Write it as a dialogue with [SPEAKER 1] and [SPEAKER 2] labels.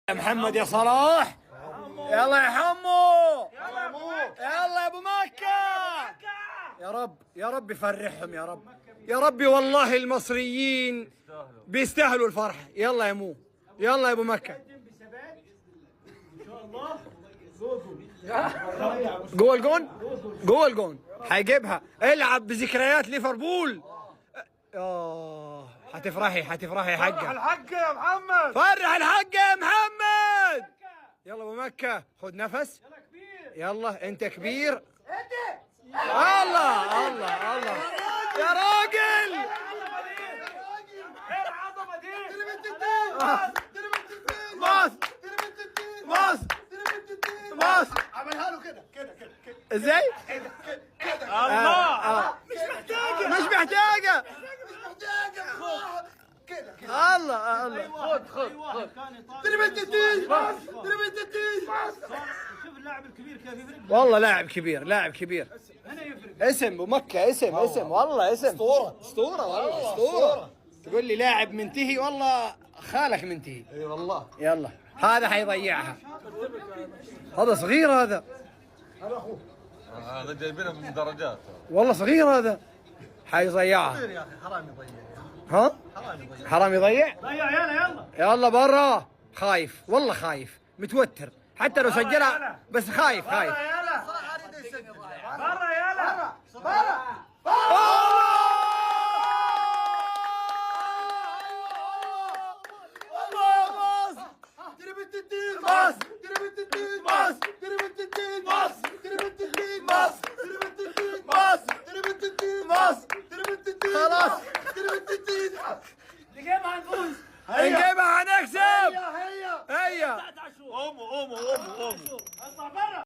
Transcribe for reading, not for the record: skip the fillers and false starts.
[SPEAKER 1] يا محمد يا صلاح، يلا يا حمو، يلا يا ابو مكة. يا رب يا رب يفرحهم يا رب يا ربي، والله المصريين بيستاهلوا الفرح. يلا يا مو، يلا يا ابو مكة. جوه الجون، جوه الجون هيجيبها. العب بذكريات ليفربول. هتفرحي هتفرحي يا حاجة.
[SPEAKER 2] الحق يا محمد،
[SPEAKER 1] فرح الحاج يا محمد. يلا ابو مكة خد نفس، يلا انت كبير. الله الله الله يا راجل.
[SPEAKER 2] ايه العظمة دي؟
[SPEAKER 1] باص باص باص،
[SPEAKER 2] عملها له كده كده كده كده.
[SPEAKER 1] ازاي؟
[SPEAKER 2] الله،
[SPEAKER 1] مش محتاجة، مش محتاجة،
[SPEAKER 2] مش محتاجه كده كده.
[SPEAKER 1] الله الله.
[SPEAKER 2] خد خد خد.
[SPEAKER 3] شوف اللاعب الكبير كيف يفرق.
[SPEAKER 1] والله لاعب كبير، لاعب كبير.
[SPEAKER 3] هنا يفرق.
[SPEAKER 1] اسم ابو مكة، اسم اسم والله اسم اسطورة، اسطورة والله اسطورة. تقول لي لاعب منتهي، والله خالك منتهي.
[SPEAKER 2] اي والله.
[SPEAKER 1] يلا هذا حيضيعها، هذا صغير هذا.
[SPEAKER 4] هذا جايبينه من درجات.
[SPEAKER 1] والله صغير هذا، حيضيعها.
[SPEAKER 2] يا اخي حرام يضيع.
[SPEAKER 1] ها؟ حرام يضيع.
[SPEAKER 3] ضيع، يلا يلا.
[SPEAKER 1] يلا برا. خايف والله، خايف متوتر، حتى لو سجلها بس خايف خايف.
[SPEAKER 3] يلا
[SPEAKER 2] صراحة اريد يسجل.
[SPEAKER 3] برا، يلا.
[SPEAKER 2] برا.
[SPEAKER 1] خلاص
[SPEAKER 3] نجيبها نفوز.
[SPEAKER 1] نجيبها، هنكسب.
[SPEAKER 2] هيا
[SPEAKER 1] هيا.
[SPEAKER 4] قوموا قوموا قوموا قوموا.
[SPEAKER 3] اطلع برا.